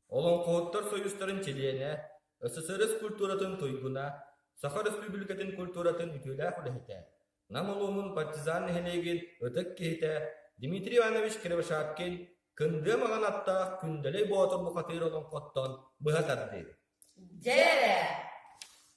Олоҥхоһуттар сойуустарын чилиэнэ, СССР культуратын туйгуна, Саха Өрөспүүбүлүкэтин культуратын үтүөлээх үлэһитэ, Нам улууһун Партизан нэһилиэгин ытык киһитэ Дмитрий Иванович Кривошапкин Кындыа маҥан аттаах Күндэлэй Боотур бухатыыр олоҥхоттон быһа тардыы. Дьэ эрэ,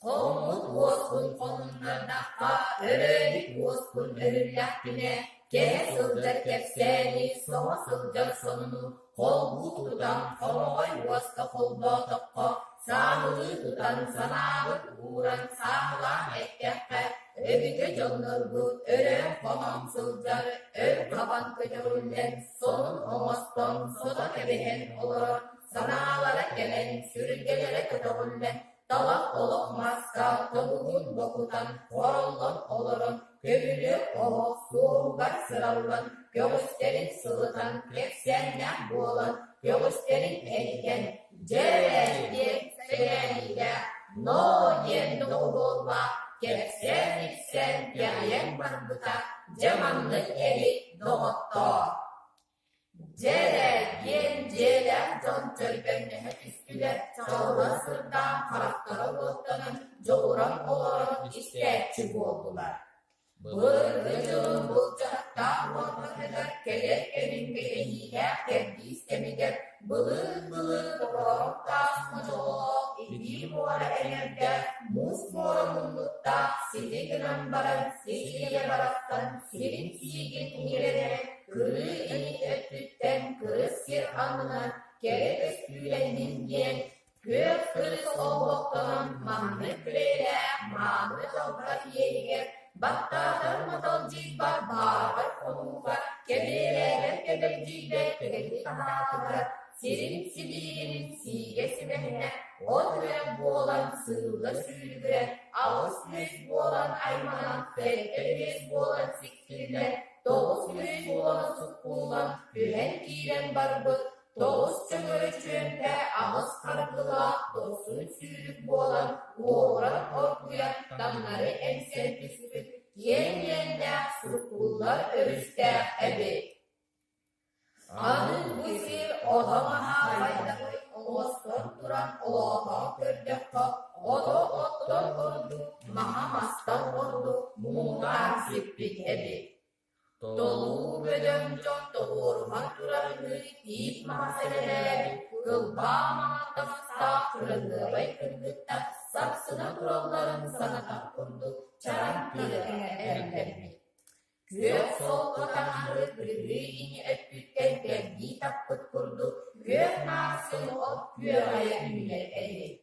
хоммут уоспун хомуннардахха, өрөөбүт уоспун өһүллэхпинэ, кэһэ сылдьар кэпсээни, соһо сылдьар сонуну холбуу тутан хомоҕой уоска холбоотоххо, сааһылыы тутан санаабыт ууран сааһылаан эттэххэ, өбүгэ дьоннорбут өрөөн-хонон сылдьар, өр хабан көтөҕүллэн, сонун оҥостон сото кэбиһэн олорор Санаалара кэлэн, сүргэлэрэ көтөҕүллэн, талах олох маска тобугун бокутан, хороллон олорон, көмүлүөк оһох суоһугар сыраллан, көҕүстэрин сылытан, кэпсээннээх буолан, көҕүстэрин эргэн, «Дьэ эрэ» диэн сэҥээриилээх, «Ноо» диэн доҕуһуоллаах кэпсээн-ипсээн кэҕийэн барбыта, дьэ маннык эбит, доҕоттоор. Дьэ эрэ диэн дьиэлээх дьон чөрбөҥнөһө түстүлэр, чаҕылла сырдаан харахтара уоттанан, дьоҕуран олорон истээччи буоллулар. Былыргы дьылын былдьаһыктаах уорбатыгар кэлэр кэмин кэтэһиилээх кэрдиис кэмигэр былыыр-былыр токоорох таас модьоҕолоох итии муора эҥэрдээх муус муора муннуктаах сити гынан баран сир ийэ барахсан сирин сиигин иҥэрэрэ Кырыы ини өттүттэн кырыс сир аннынан кэрэ көстүүлэннин диэн күөх кырыс олбохтонон маннык бэйэлээх мааны талба иэнигэр баттаатар маталдьыйбат бааҕар хонууга кэбиэлээбэт кэбэлдьийбэт кэһи таһаатыгар сирин сибиирин сиигэ симэһинэ от үрэх буолан сыылла сүүрүгүрэн аҕыс үөс буолан айманан сэттэ үөс буолан сиккиллэн 9 үс уолан суккуллан түһэн киирэн барбыт, тоҕус чөҥөрө чүөмпэ аҕыс харгылаах дохсун сүүрүк буолан уоҕуран оргуйан таҥнары эҥсэн түспүт киэҥ иэннээх суккуллар өрүстээх эбит. Аны бу сир ото-маһа хайдаҕый оҥостон туран олоотоон көрдөххө, ото оттон ордук, маһа мастан ордук муҥутаан сиппит эбит. Толуу бөдөҥ дьон тоҕуоруһан турарыныы тиит маһа сэлэлээбит, кылбаа маҥан таҥастаах кыраһыабай кыргыттар сапсына туралларын санатар курдук чараҥ тыа эрэллэрбит. Күөх солко таҥаһы кыргыы ини өттүттэн кэрдии таппыт курдук күөх маассын от күөҕэйэ үүнэр эбит.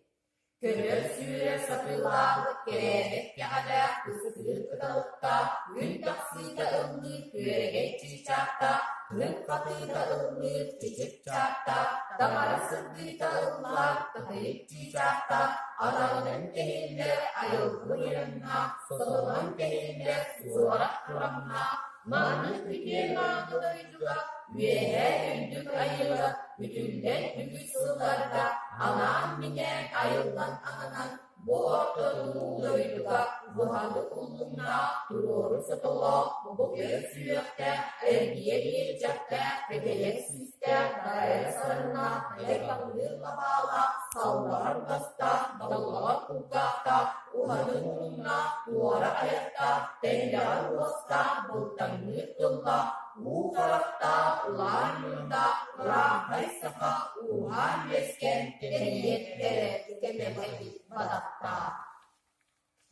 Көрөр-сүүрэр сатыылаабыт кэрээбэт кэҕэлээх кыстыыр кыталыктаах, күн тахсыыта ыллыыр күөрэгэй чыычаахтаах, күн хатыыта ыллыыр чычып чаактаах, таҥара сырдыыта ыллаах татыйык чыычаахтаах, атаҕынан кэһиллэр айылгы уйаннаах, сотонон кэһиллэр суорат тураҥнаах, маннык үтүө мааны дойдуга Үөһээ үрдүк айыылар үтүллэн үгүс сылларга анаан-минээн айыллан ананан бу орто тулуу дойдуга уһаны уллуҥнаах, туруору сотолоох, букуйар сүһүөхтээх, эргийэр иэдьэхтээх, кэтэйэр сүүстээх, дайар сарыннаах, дайбаҥныыр лабаалаах, саллаҕар бастаах, даллаҕар кулгаахтаах, уһаны муруннаах, туора айахтаах, тэллэҕэр уостаах, былтаҥныыр тыллаах, уу харахтаах, улаан мундаах, урааҥхай саха ууһаан-үөскээн тэнийэн эрэ кэмэ эбит бадахтаах.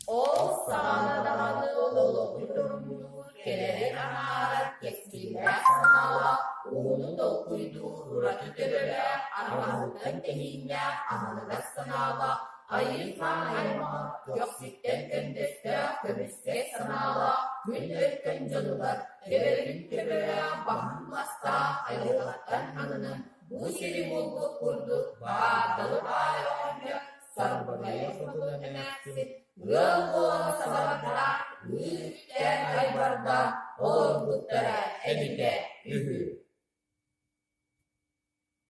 Ол саҕана даҕаны олоҕу торумнуур, кэлэри анаарар кэскиллээх санаалаах, уһуну толкуйдуур ураты төбөлөөх, арҕаһыттан тэһииннээх, аһыныгас санаалаах, Айыы Хаан аймаҕа көхсүттэн көндөстөөх, көмүскэс санаалаах, күн өркөн дьонугар төбөтүн төбөлөөх, баһын мастаах айылҕаттан ананан бу сири булбут курдук баардалы баай оҕонньор Сарбынайа хотун эмээхсин ыал.